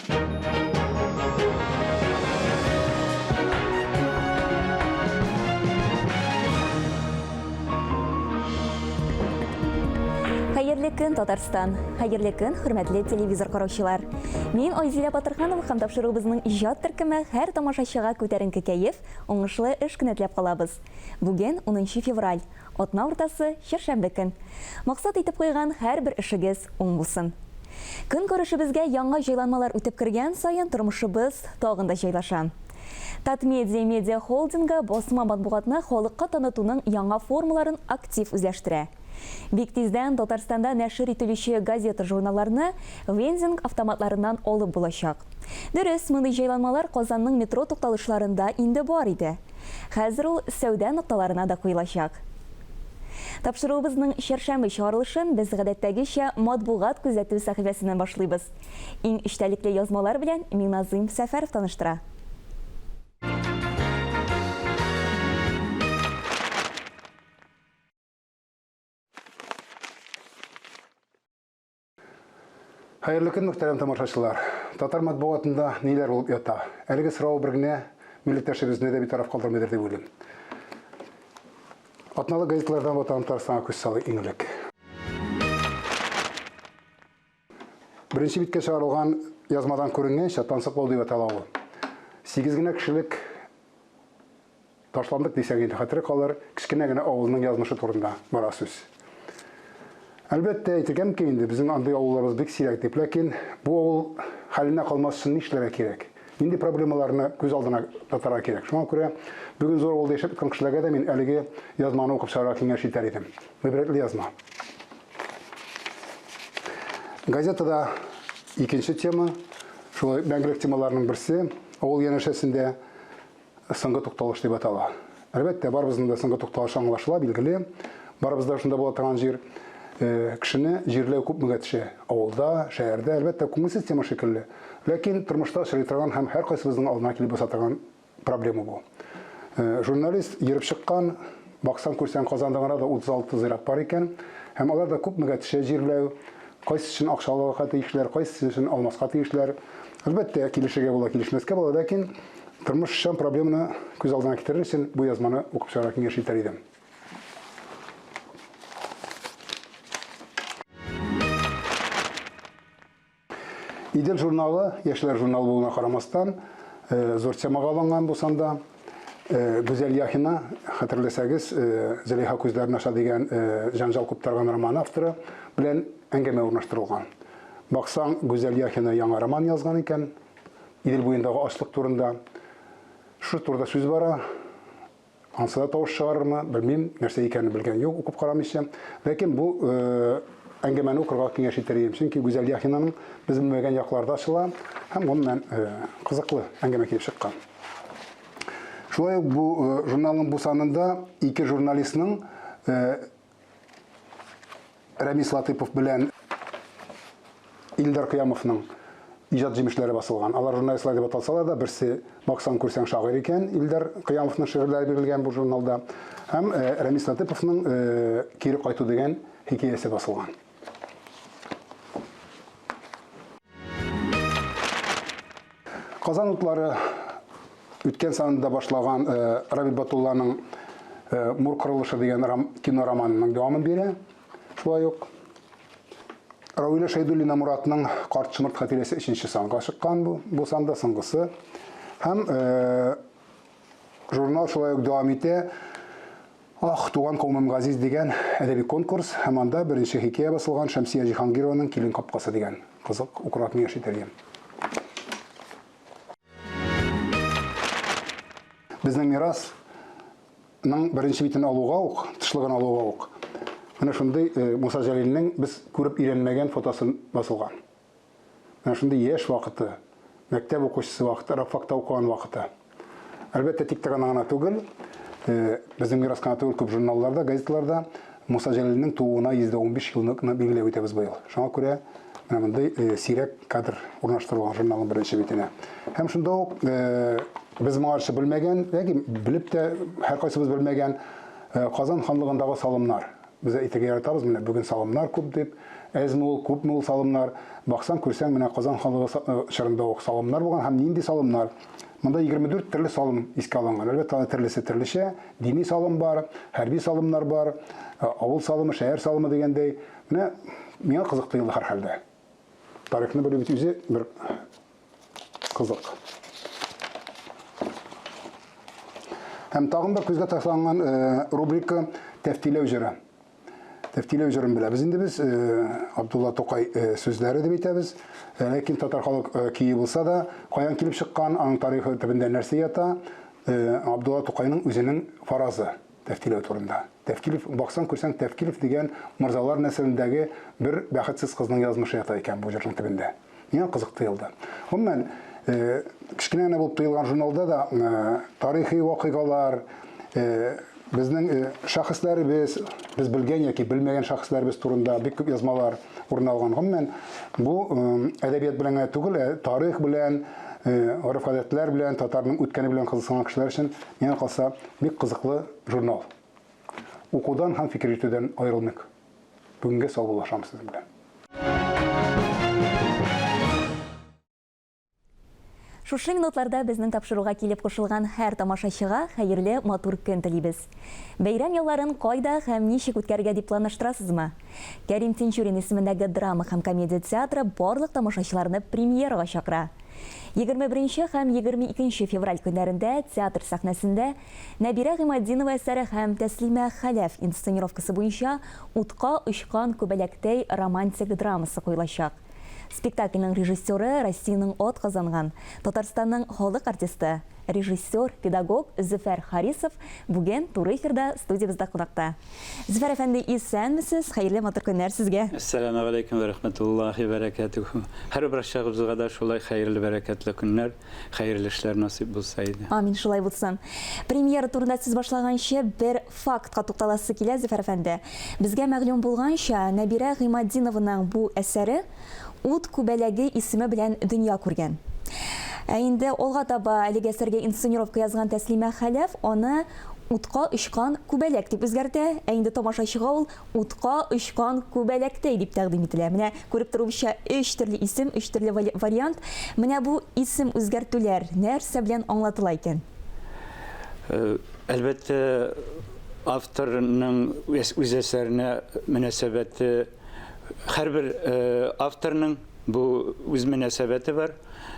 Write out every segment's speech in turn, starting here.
Хәерле көн, Татарстан! Хәерле көн, хөрмәтле телевизор караучылар! Мин Айзилә Батырханова һәм тапшыруыбызның иҗат төркеме һәр тамашачыга күтәренке кәеф, уңышлы эш көне теләп калабыз. Бүген 10 февраль, атна уртасы, чәршәмбе көн. Максат итеп куйган һәрбер эшегез уң булсын. Көнкүрешебезгә яңа җайланмалар үтеп кергән саен тормышыбыз тагын да җайлаша. Татмедиа медиа-холдингы басма матбугатны халыкка танытуның яңа формаларын актив үзләштерә. Бик тиздән Татарстанда нәшер ителүче газета-журналларны вендинг автоматларыннан алып булачак. Дөрес, мондый җайланмалар Казанның метро тукталышларында инде бар иде. Хәзер ул сәүдә нокталарына да куелачак. Тапшыруыбызның чәршәмбе чыгарылышын без гадәттәгечә матбугат күзәтү сәхифәсеннән башлыйбыз. Иң эчтәлекле язмалар белән Миңназыйм Сәфәров таныштыра. Хәерле көн, мөхтәрәм тамашачылар. Татар матбугатында ниләр булып ята? Әлеге сорау бер генә милләттәшебезне дә битараф калдырмыйдыр дип уйлыйм. Атналык газеталардан Ватаным Татарстанга күз салыйк иң элек. Беренче биткә чыгарылган язмадан күренгәнчә, Тансыклау дип атала ул. Сигез генә кешелек Ташландык дисәң инде хәтере калыр, кечкенә генә авылның язмышы турында бара сүз. Әлбәттә, әйтергә мөмкин инде, безнең андый авылларыбыз бик сирәк дип, ләкин бу авыл хәленә калмас өчен нишләргә кирәк? Нинди проблемаларны күз алдына тотарга кирәк? Шуңа күрә бүген зур авылда яшәп яткан кешеләргә дә мин әлеге язманы укып чыгарга киңәш итәр идем. Гыйбрәтле язма. Газетада икенче тема, шулай мәңгелек темаларның берсе, авыл янәшәсендә Соңгы тукталыш дип атала. Әлбәттә, барыбызның да соңгы тукталышы аңлашыла, билгеле. Барыбыз да шунда була торган җир. Э, кешене җирләү күпмегә төшә? Авылда, шәһәрдә, әлбәттә, күңелсез тема шикелле. Ләкин тормышта очрый торган һәм һәркайсыбызның алдына килеп баса торган проблема бу. Э, журналист йөреп чыккан, баксаң күрсәң, Казанда гына да 36 зират бар икән. Һәм алар да күпмегә төшә җирләү, кайсы өчен акча алырга тиешләр, кайсы өчен алмаска тиешләр. Әлбәттә, килешергә була, килешмәскә була, ләкин Тормышчан проблеманы күз алдына китерер өчен бу язманы укып чыгарга киңәш итәр идем. Идел журналы, яшьләр журналы булуына карамастан, э, зур темага алынган бу санда. Э, Гүзәл Яхина, хәтерләсәгез, э, Зөләйха күзләрен аша дигән җанҗал куптарган роман авторы белән әңгәмә урнаштырылган. Баксаң, Гүзәл Яхина яңа роман язган икән. Идел буендагы ачлык турында. Шушы турыда сүз бара. Ансы да тавыш чыгарырмы, белмим, нәрсә икәнен белгән юк, укып карамыйча. Ләкин бу э, әңгәмәне укырга киңәш итәр идем, чөнки Гүзәл Яхинаның без белмәгән яклары да ачыла һәм гомумән э, кызыклы әңгәмә килеп чыккан. Шулай ук бу э, журналның бу санында ике журналистның Рәмис Латыйпов белән Илдар Кыямовның иҗат җимешләре басылган. Алар журналистлар дип аталсалар да, берсе баксаң күрсәң шагыйрь икән, Илдар Кыямовның шигырьләре бирелгән бу журналда. Һәм э, Рәмис Латыйповның э, Кире кайту дигән хикәясе басылган. Казан утлары үткән санында башлаган э, Рабит Батулланың э, Мур кырылышы дигән ром, кино романының дәвамын бирә. Шулай ук Равилә Шәйдуллина Муратның Карт шомырт хатирәсе өченче санга чыккан бу, бу санда соңгысы. Һәм э, журнал шулай ук дәвам итә. Ах, туган каумым газиз дигән әдәби конкурс һәм анда беренче хикәя басылган Шәмсия Җиһангированың Килен капкасы дигән. Кызык, укырга киңәш итәр идем. Безнең мирас ның беренче битен алуга ук, тышлыгын алуга ук, менә шундый э, Муса Җәлилнең без күреп өйрәнмәгән фотосын басылган. Менә шундый яшь вакыты, мәктәп укучысы вакыты, рабфакта укыган вакыты. Әлбәттә, тик торган гына түгел, э, безнең мирас кына түгел, күп журналларда, газеталарда Муса Җәлилнең тууына 115 елны билгеләп үтәбез быел. Шуңа күрә менә мондый э, сирәк кадр урнаштырылган журналның беренче битенә. Һәм шунда ук э, без моңарчы белмәгән, яки белеп тә һәркайсыбыз белмәгән Казан ханлыгындагы салымнар. Без әйтергә яратабыз, менә бүген салымнар күп дип. Әзме ул, күпме ул салымнар? Баксаң, күрсәң, менә Казан ханлыгы э, чорында ук салымнар булган һәм нинди салымнар? Монда 24 төрле салым искә алынган. Әлбәттә, алар төрлесе төрлечә. Дини салым бар, хәрби салымнар бар, э, авыл салымы, шәһәр салымы дигәндәй. Менә миңа кызык тоелды һәрхәлдә. Тарихны белү бит үзе бер кызык. Һәм тагын бер күзгә ташланган э, рубрика Тәфтиләү җыры. Тәфтиләү җырын беләбез инде без, э, Абдулла Тукай э, сүзләре дип әйтәбез. Э, ләкин татар халык көе булса да, каян килеп чыккан, аның тарихы төбендә нәрсә ята, Абдулла Тукайның үзенең фаразы Тәфтиләү турында. Тәфкилев, баксаң күрсәң, Тәфкилев дигән морзалар нәселендәге бер бәхетсез кызның язмышы ята икән бу җырның төбендә. Миңа кызык тоелды. Гомумән, э, кечкенә генә булып тоелган журналда да э, тарихи вакыйгалар, э, безнең шәхесләребез, без белгән яки белмәгән шәхесләребез турында бик күп язмалар урын алган. Гомумән, бу әдәбият белән генә түгел, ә тарих белән, гореф-гадәтләр белән, татарның үткәне белән кызыксынган кешеләр өчен, миңа калса, бик кызыклы журнал. Укудан һәм фикер йөртүдән аерылмыйк. Бүгенгә саубуллашам сезнең белән. Шушы минутларда безнең тапшыруга килеп кушылган һәр тамашачыга хәерле матур көн телибез. Бәйрәм ялларын кайда һәм ничек үткәрергә дип планлаштырасызмы? Кәрим Тинчурин исемендәге драма һәм комедия театры барлык тамашачыларны премьерага чакыра. 21 һәм 22 февраль көннәрендә театр сәхнәсендә Нәбирә Гыйматдинова әсәре һәм Тәслимә Хәләф инсценировкасы буенча Утка очкан күбәләктәй романтик драмасы куелачак. Спектакльнең режиссеры Россиянең атказанган, Татарстанның халык артисты, режиссер, педагог Зөфәр Харисов бүген туры эфирда студиябездә кунакта. Зөфәр әфәнде, исәнмесез, хәерле матур көннәр сезгә! Әссәламегаләйкем вә рәхмәтуллаһи вә бәрәкәтүһү. Һәрбер да шулай хәерле бәрәкәтле көннәр, хәерле эшләр насыйп булса иде. Амин, шулай булсын. Премьера турында сүз башлаганчы, бер фактка тукталасы килә, Зөфәр әфәнде. Безгә мәгълүм булганча, Нәбирә Гыйматдинованың бу әсәре Ут күбәләге исеме белән дөнья күргән. Ә инде алга таба әлеге әсәргә инсценировка язган Тәслимә Хәләф аны Утка очкан күбәләк дип үзгәртә, ә инде тамашачыга ул Утка очкан күбәләктәй дип тәкъдим ителә. Менә күреп торуыбызча, өч төрле исем, өч төрле вариант. Менә бу исем үзгәртүләр нәрсә белән аңлатыла икән? Әлбәттә, авторның үз әсәренә мөнәсәбәте, һәрбер авторның бу үз мөнәсәбәте бар.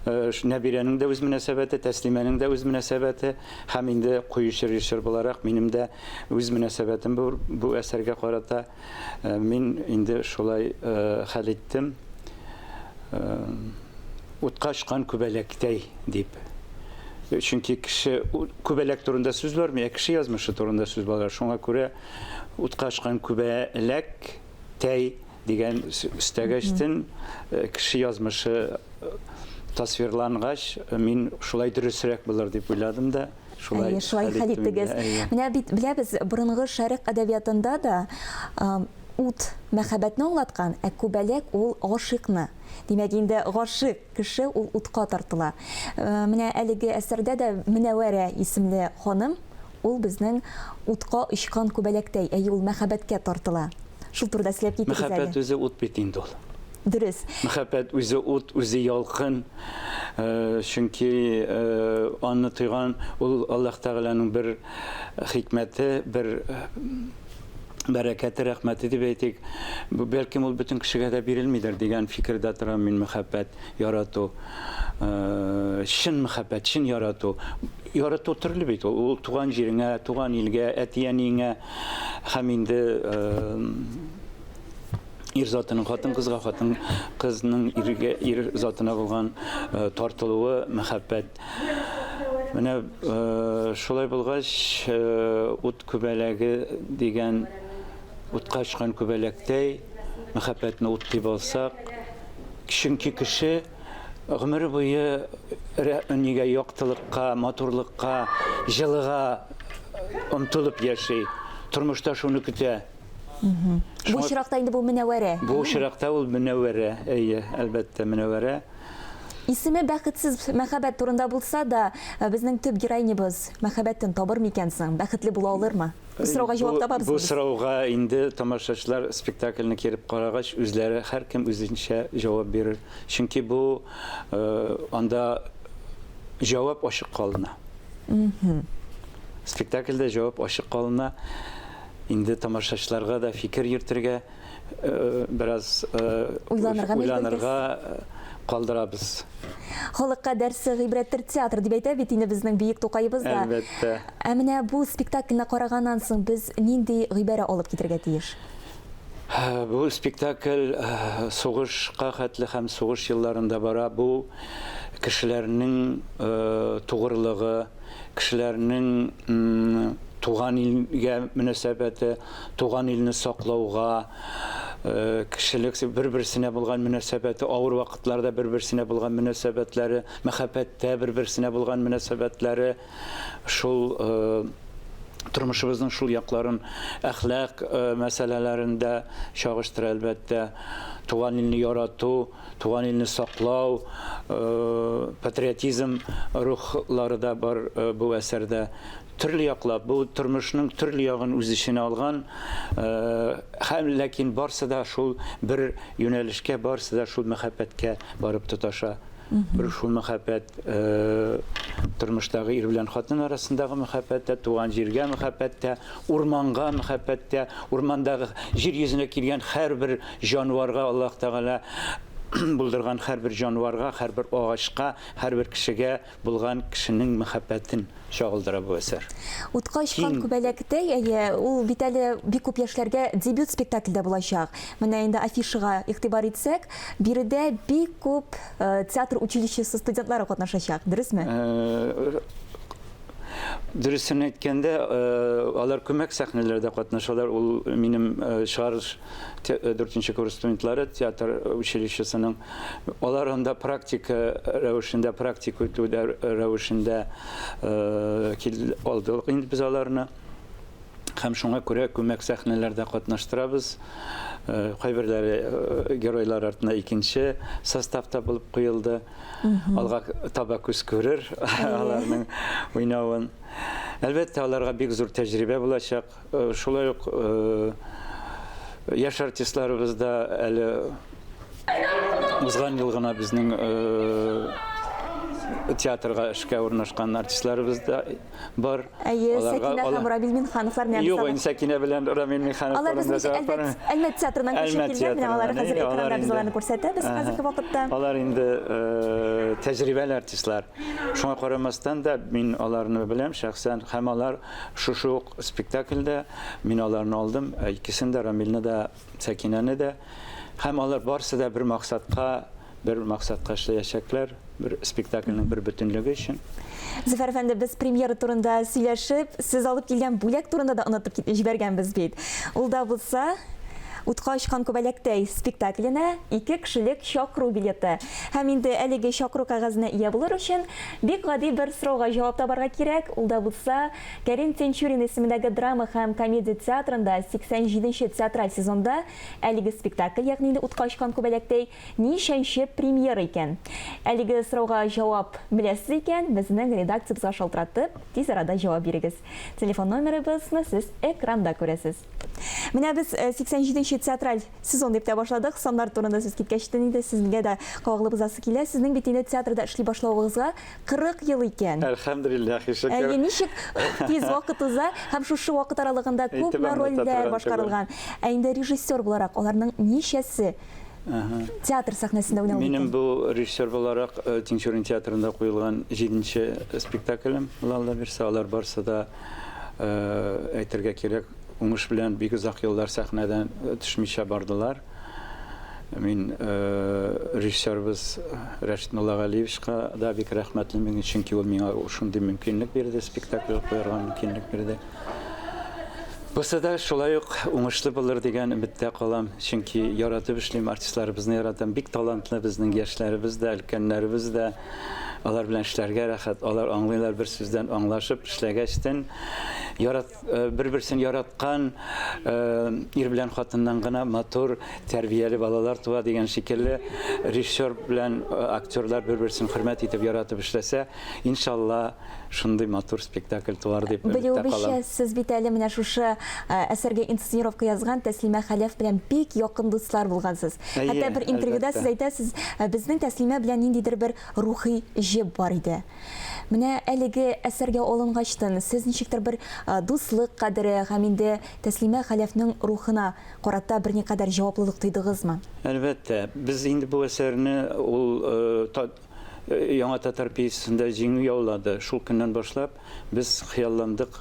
Нәбирәнең дә үз мөнәсәбәте, Тәслимәнең дә үз мөнәсәбәте һәм инде куючы режиссер буларак минем дә үз мөнәсәбәтем бу, бу әсәргә карата. Мин инде шулай хәл иттем. Утка очкан күбәләктәй дип. Чөнки кеше күбәләк турында сүз бармый, ә кеше язмышы турында сүз бара. Шуңа күрә утка очкан күбәләк тәй дигән өстәгәчтен э, кеше язмышы э, тасвирлангач, мин шулай дөресрәк булыр дип уйладым да, шулай Әйе, шулай хәл иттегез. Менә бит беләбез, борынгы шәрык әдәбиятында да ут мәхәббәтне аңлаткан, ә күбәләк ул гашыйкны. Димәк, инде гашыйк кеше ул утка тартыла. Менә әлеге әсәрдә дә Мөнәвәрә исемле ханым, ул безнең утка очкан күбәләктәй, әйе, ул мәхәббәткә тартыла. Шул турыда сөйләп китегез әле. Мәхәббәт үзе ут бит инде ул. Дөрес. Мәхәббәт үзе ут, үзе ялкын. Чөнки аны тойган ул Аллаһ Тәгаләнең бер хикмәте, бер бәрәкәте, рәхмәте дип әйтик. Бу бәлкем ул бөтен кешегә дә бирелмидер дигән фикердә торам мин мәхәббәт, ярату. Э, чын мәхәббәт, чын ярату. Ярату төрле бит ул. Ул туган җиреңә, туган илгә, әти-әниеңә һәм инде э, ир затының хатын-кызга, хатын-кызның иргә, ир затына булган э, тартылуы, мәхәббәт. Менә э, шулай булгач, э, ут күбәләге дигән утка очкан күбәләктәй мәхәббәтне ут дип алсак, чөнки кеше гомере буе нигә яктылыкка, матурлыкка, җылыга омтылып яши. Тормышта шуны көтә. Бу очракта инде бу Мөнәвәрә. Бу очракта ул Мөнәвәрә, әйе, әлбәттә, Мөнәвәрә. Исеме бәхетсез мәхәббәт турында булса да, безнең төп героинябыз мәхәббәтен табыр микән соң? Бәхетле була алырмы? Бу сорауга җавап табабызмы Бу сорауга инде тамашачылар спектакльне килеп карагач, үзләре һәркем үзенчә җавап бирер. Чөнки бу анда җавап ачык калына. Спектакльдә җавап ачык калына. Инде тамашачыларга да фикер йөртергә, бераз уйланырга, уйланырга калдырабыз. Халыкка дәрсе гыйбрәттер театр дип әйтә бит инде безнең бөек Тукаебыз да. Әлбәттә. Ә менә бу спектакльне караганнан соң без нинди гыйбарә алып китергә тиеш? Бу спектакль сугышка хәтле һәм сугыш елларында бара. Бу кешеләрнең тугрылыгы, кешеләрнең туган илгә мөнәсәбәте, туган илне саклауга, кешелек бер-берсенә булган мөнәсәбәте, авыр вакытларда бер-берсенә булган мөнәсәбәтләре, мәхәббәттә бер-берсенә булган мөнәсәбәтләре, шул тормышыбызның шул якларын, әхлак мәсьәләләрен дә чагыштыра, әлбәттә. Туган илне ярату, туган илне саклау, патриотизм рухлары да бар бу әсәрдә. Төрле яклап, бу тормышның төрле ягын үз эченә алган, һәм ләкин барсы да шул бер юнәлешкә, барсы да шул мәхәббәткә барып тоташа. Бер шул мәхәббәт, тормыштагы ир белән хатын арасындагы мәхәббәт тә, туган җиргә мәхәббәт тә, урманга мәхәббәт тә, урмандагы җир йөзенә килгән һәрбер җанварга Аллаһ Тәгалә булдырган һәрбер җанварга, һәрбер агачка, һәрбер кешегә булган кешенең мәхәббәтен чагылдыра бу әсәр. Утка очкан күбәләктәй, әйе, ул бит әле бик күп яшьләргә дебют спектакль дә булачак. Менә инде афишага игътибар итсәк, биредә бик күп театр училищесы студентлары катнашачак, дөресме? Дөресен әйткәндә, алар күмәк сәхнәләрдә катнашалар. Ул минем чыгарылыш дүртенче курс студентлары театр училищесының. Алар анда практика рәвешендә, практика үтү рәвешендә алдык инде без аларны. Һәм шуңа күрә күмәк сәхнәләрдә катнаштырабыз. Кайберләре геройлар артына икенче составта булып куелды. Алга таба күз күрер аларның уйнавын. Әлбәттә, аларга бик зур тәҗрибә булачак. Шулай ук яшь артистларыбыз да әле узган ел гына безнең театрга эшкә урнашкан артистларыбыз да бар. Әйе, Сәкинә һәм Рамил Минхановлар менә Юк, инде Сәкинә белән Рамил Минханов Алар безнең Әлмәт, Әлмәт театрыннан күчеп килгән, менә алар хәзер экранда без аларны күрсәтәбез хәзерге вакытта. Алар инде тәҗрибәле артистлар. Шуңа карамастан да мин аларны беләм шәхсән һәм алар шушы ук спектакльдә мин аларны алдым, икесен дә, Рамилне дә, Сәкинәне дә. Һәм алар барысы да бер максатка, бер максатка эшләячәкләр, бер спектакльнең бер бөтенлеге өчен. Зөфәр әфәнде, без премьера турында сөйләшеп, сез алып килгән бүләк турында да онытып җибәргәнбез бит. Ул да булса, Утка очкан күбәләктәй спектакленә ике кешелек чакыру билеты. Һәм инде әлеге чакыру кәгазенә ия булыр өчен бик гади бер сорауга җавап табарга кирәк. Ул да булса, Кәрим Тинчурин исемендәге драма һәм комедия театрында 87 нче театраль сезонда Әлеге спектакль, ягъни инде Утка очкан күбәләктәй, ничәнче премьера икән? Әлеге сорауга җавап беләсез икән, безнең редакциябезгә шалтыратып, тиз арада җавап бирегез. Телефон номерыбызны сез экранда күрәсез. Менә без 87 нче театраль сезон дип тә башладык. Саннар турында сүз киткәчтен инде сезгә дә кагылып узасы килә. Сезнең бит инде театрда эшли башлавыгызга 40 ел икән. Әлхәмдүлилләһи шөкер. Әйе, ничек тиз вакыт уза һәм шушы вакыт аралыгында күпме рольләр башкарылган. Ә инде режиссер буларак аларның ничәсе театр сәхнәсендә уйналды Минем бу режиссер буларак Тинчурин театрында куелган җиденче спектаклем, Алла бирсә, алар барсы да, әйтергә кирәк, уңыш белән бик озак еллар сәхнәдән төшмичә бардылар. Мин режиссерыбыз Рәшит Муллагалиевичка да бик рәхмәтлемен, чөнки ул миңа шундый мөмкинлек бирде, спектакль куярга мөмкинлек бирде. Бусы да шулай ук уңышлы булыр дигән өметтә калам, чөнки яратып эшлим, артистларыбызны яратам, бик талантлы безнең яшьләребез дә, өлкәннәребез дә. Алар белән эшләргә рәхәт, алар аңлыйлар, бер сүздән аңлашып эшләгәчтен. Ярат, бер-берсен яраткан ир белән хатыннан гына матур, тәрбияле балалар туа дигән шикелле, режиссер белән актерлар бер-берсен хөрмәт итеп, яратып эшләсә, иншалла, шундый матур спектакль туар дип өметтә калам. Белүебезчә, сез бит әле менә шушы әсәргә инсценировка язган Тәслимә Хәләф белән бик якын дуслар булгансыз. Хәтта бер интервьюда сез әйтәсез, безнең Тәслимә белән ниндидер бер рухи җеп бар иде. Менә әлеге әсәргә алынгачтын, сез ничектер бер дуслык кадере һәм инде Тәслимә Хәләфнең рухына карата берникадәр җаваплылык тойдыгызмы? Әлбәттә. Без инде бу әсәрне ул Яңа татар пьесасында җиңү яулады. Шул көннән башлап без хыялландык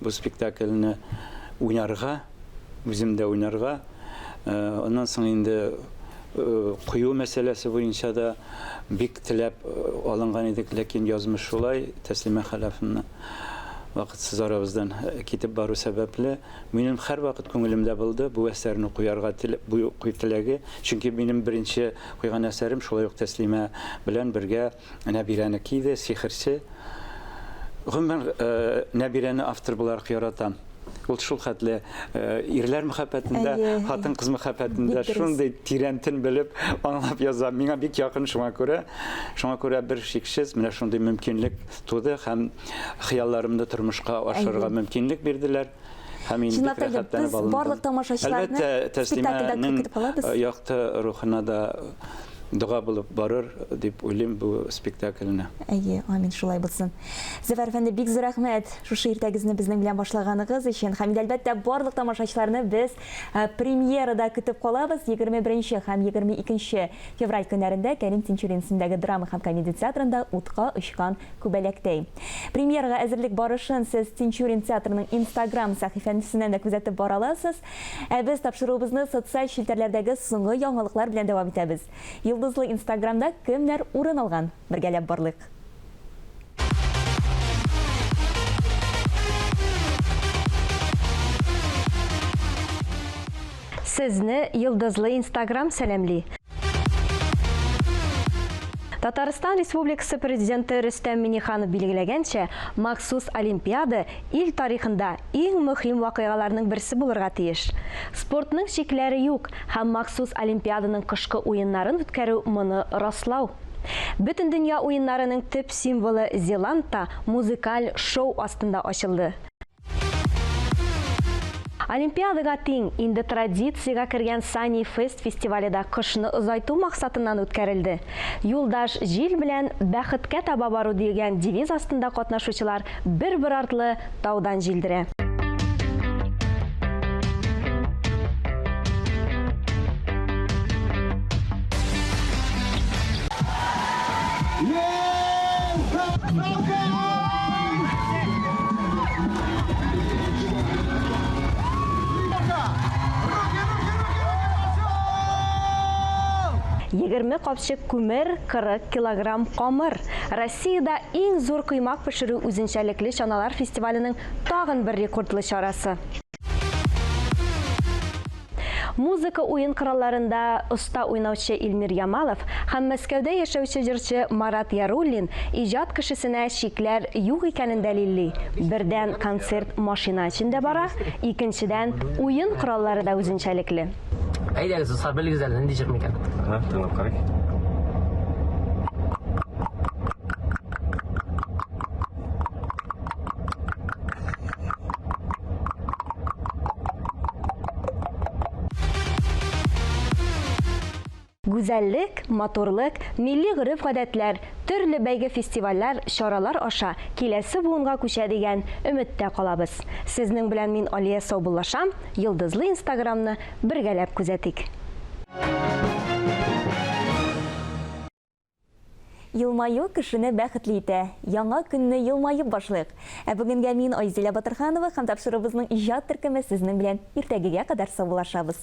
бу спектакльне уйнарга, үзем дә уйнарга. Аннан соң инде кую мәсьәләсе буенча да бик теләп алынган идек, ләкин язмыш шулай, Тәслимә Хәләфовна вакытсыз арабыздан китеп бару сәбәпле, Минем һәрвакыт күңелемдә булды бу әсәрне куярга бу кую теләге, чөнки минем беренче куйган әсәрем шулай ук Тәслимә белән бергә Нәбирәнеке иде, Сихерче. Гомумән, Нәбирәне автор буларак яратам. Ул шул хәтле ирләр мәхәббәтендә, хатын-кыз мәхәббәтендә шундый тирәнтен белеп, аңлап яза. Миңа бик якын шуңа күрә. Шуңа күрә бер шиксез менә шундый мөмкинлек туды һәм хыялларымны тормышка ашырырга мөмкинлек бирделәр. Һәм инде Чынлап та инде рәхәтләнеп без алындым. барлык тамашачыларны Әлбәттә, спектакльдә Тәслимәнең көтеп калабыз. якты рухына да дога булып барыр дип уйлыйм бу спектакльне. Әйе, амин, шулай булсын. Зөфәр әфәнде, бик зур рәхмәт шушы иртәгезне безнең белән башлаганыгыз өчен. Һәм инде, әлбәттә, барлык тамашачыларны без премьерада көтеп калабыз. 21 һәм 22 февраль көннәрендә Кәрим Тинчурин исемендәге драма һәм комедия театрында Утка очкан Күбәләктәй. Премьерага әзерлек барышын сез Тинчурин театрының Инстаграм сәхифәсеннән дә күзәтеп бара аласыз. Ә без тапшыруыбызны социаль челтәрләрдәге соңгы яңалыклар белән дәвам итәбез. Йолдызлы Инстаграмда кемнәр урын алган? Бергәләп барлыйк. Сезне Йолдызлы Инстаграм сәламли! Татарстан Республикасы Президенты Рөстәм Миңнеханов билгеләгәнчә, махсус Олимпиада ил тарихында иң мөһим вакыйгаларның берсе булырга тиеш. Спортның чикләре юк һәм махсус Олимпиаданың кышкы уеннарын үткәрү моны раслау. Бөтендөнья уеннарының төп символы Зеландта музыкаль шоу астында ачылды. Олимпиадага тиң, инде традициягә кергән Сани Фест фестивале дә кышны озайту максатыннан үткәрелде. Юлдаш җил белән бәхеткә таба бару дигән девиз астында катнашучылар бер-бер артлы таудан җилдерә. 20 капчык күмер, 40 килограмм камыр. Россиядә иң зур коймак пешерү үзенчәлекле чаналар фестиваленең тагын бер рекордлы чарасы. Музыка уен коралларында оста уйнаучы Илмир Ямалов һәм Мәскәүдә яшәүче җырчы Марат Яруллин иҗат кешесенә чикләр юк икәнен дәлилли. Бердән, концерт машина эчендә бара, икенчедән, уен кораллары да үзенчәлекле. Әйдәгез, дуслар, белегез әле, нинди җыр микән? Ага, тыңлап карыйк. Гүзәллек, матурлык, милли гореф-гадәтләр, төрле бәйге-фестивальләр, чаралар аша киләсе буынга күчә дигән өметтә калабыз. Сезнең белән мин Алия саубуллашам, Йолдызлы Инстаграмны бергәләп күзәтик. Елмаю кешене бәхетле итә. Яңа көнне елмаеп башлыйк. Ә бүгенгә мин Айзилә Батырханова һәм тапшыруыбызның иҗат төркеме сезнең белән иртәгегә кадәр саубуллашабыз.